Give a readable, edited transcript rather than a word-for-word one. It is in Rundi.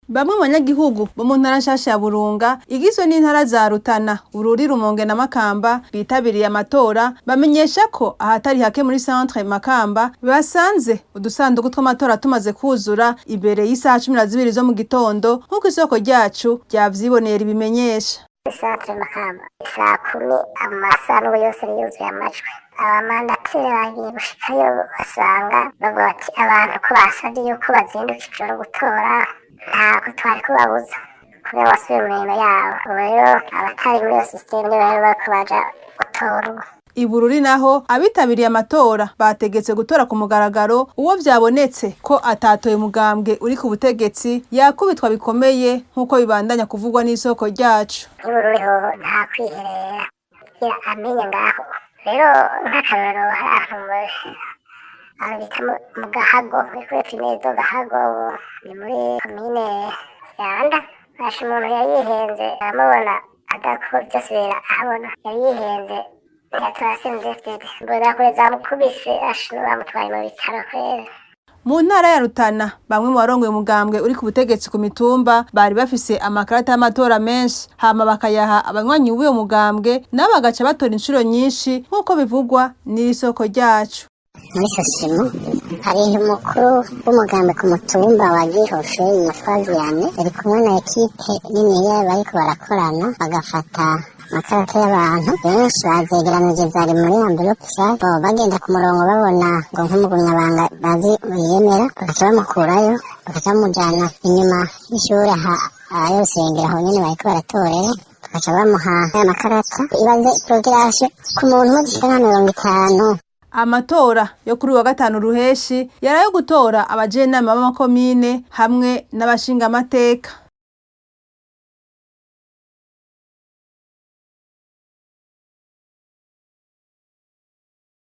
Bamwe mu banyagihugu bo mu ntara nshasha ya Burunga igizwe n'intara za Rutana, Bururi, Rumonge na Makamba bitabiriye amatora bamenyesha ko ahatari hake muri centre Makamba basanze udusanduku tw'amatora tumaze kuzura imbere y'isaha 12 zo mu gitondo, nk'uko isoko ryacu ryavyiboneye ribimenyesha. Centre Makamba saa 10 amasanduku yose yuzuye amajwi. Abamandateri bagiye gushikayo basanga bavuga bati abantu ko basavye yuko bazinduka ijoro gutora, ntabwo twari kubabuza kubera basubire mu mirimo yabo. Ubu rero abatari muri iyo système nibo rero bariko baja gutora ubu. I Bururi naho abitabiriye amatora bategetse gutora ku mugaragaro. Uwo vyabonetse ko atatoye umugambwe uri ku butegetsi yakubitwa bikomeye, nk'uko bibandanya kuvugwa n'isoko ryacu. I Bururi hoho nta kwiherera kugira amenye ngaho. Rero nk'akarorero, hari ahantu bita mu Gahago, muri kuri primaire do Gahago, ni muri komine Vyanda. Basha, umuntu yari yihenze aramubona adako vyose bera ahabona, yari yihenze ntiyatora CNDD-FDD, mbona zamukubise, asha bamutwaye mu bitaro kwera. Mu ntara ya Rutana, bamwe mu barongoye umugambwe uri ku butegetsi ku mitumba bari bafise amakarata y'amatora menshi, hama bakayaha abanywanyi b'uwo mugambwe, nabo bagaca batora incuro nyinshi, nk'uko bivugwa n'iri soko ryacu. Muri sosimo hari umukuru w'umugambi ku mutumba wa Gihoshe yitwa Vianney, yari kumwe na équipe niniya bariko barakorana, bagafata amakarata y'abantu benshi bazegeranije, zari muri enveloppe bo bagenda ku murongo, babona ngo nk'umugumyabanga bazi yemera, bagaca bamukurayo, bagaca bamujana inyuma y'ishure aha ay'urusengero, aho nyene bariko baratorera, bagaca bamuha aya makarata. Ibaze procuration ku muntu umwe zishika nka 50. Amatora yo kuri wa gatanu ruheshi yari ayo gutora abajenama b'amakomine hamwe n'abashingamateka.